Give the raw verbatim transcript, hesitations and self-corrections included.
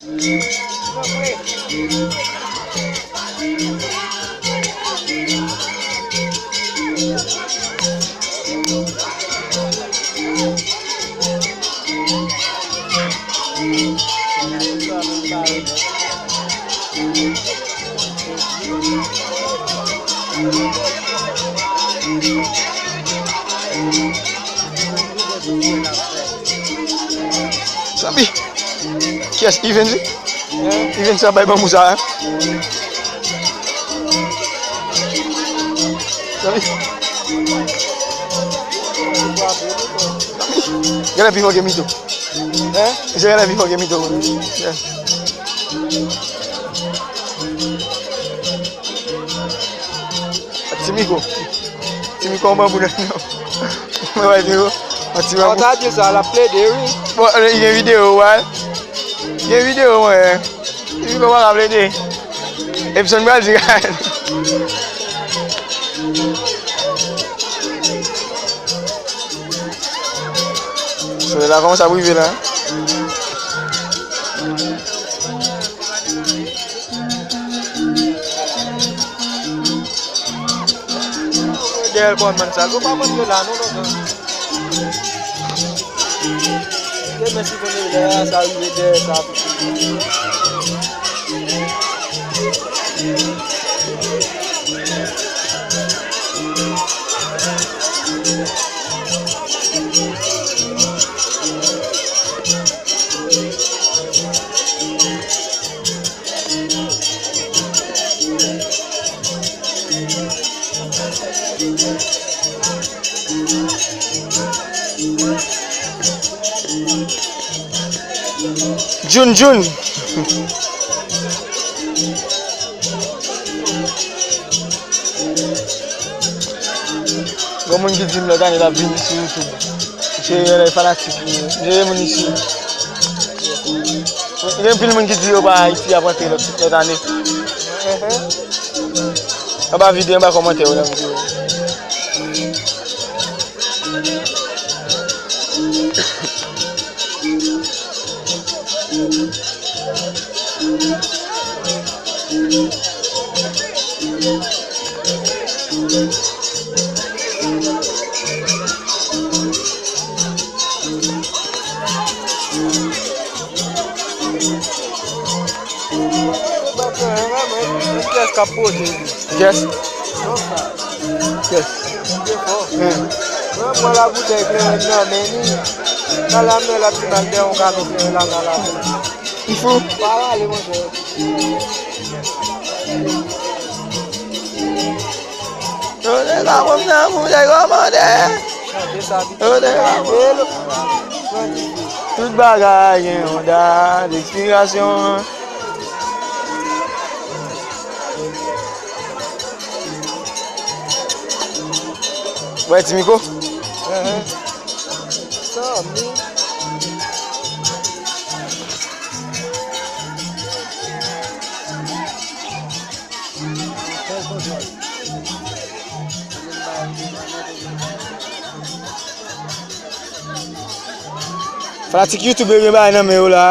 Sanbi. Kiyès? Ivens wi? Ivens sa bay banbou sa, hein? Sanbi. Sanbi. Genlè pi fò ke Mito. Hein? Misye genlè pi fò ke Mito. Yeah. Ti Miko. Ti Miko, yon banbou nan non. Mwen wè videyo. Yon ti banbou. Sa di sa, l ap plede, wi. Bon, li gen videyo, wè. Gen videyo, mwen. Ti Miko pa ka plede. Epson pral di. Solèy la kòmanse ap rive la. Dèyè l kòmanse al. Ou pa konn yo la, non, non, non. Demen si konnen lè a, sa rive dèyè sa. Djoun, Djoun. Gon moun ki di m lòt ane l ap vini sou YouTube. Misye yon fanatik li ye. Misye se moun isi. Gen anpil moun ki di yo pa Ayiti y ap rantre lòt, lòt ane. Anba videyo, anba kòmantè yo nan videyo. Pyès k ap pote. Pyès. Pyès. Mwen pran la boutèy kleren nan men li. Nan la men l ap di m al dèyè yon kano kleren la nan la men. Li fou. Pa rale, monchè. Yo te ka pran m nan moun de kòmandè. Yo te ka pran m. Tout bagay gen yon dat ekspirasyon. Wè, Ti Miko? Enhen. Sa, mi. Fanatik YouTube yo gen bagay nan men yo la.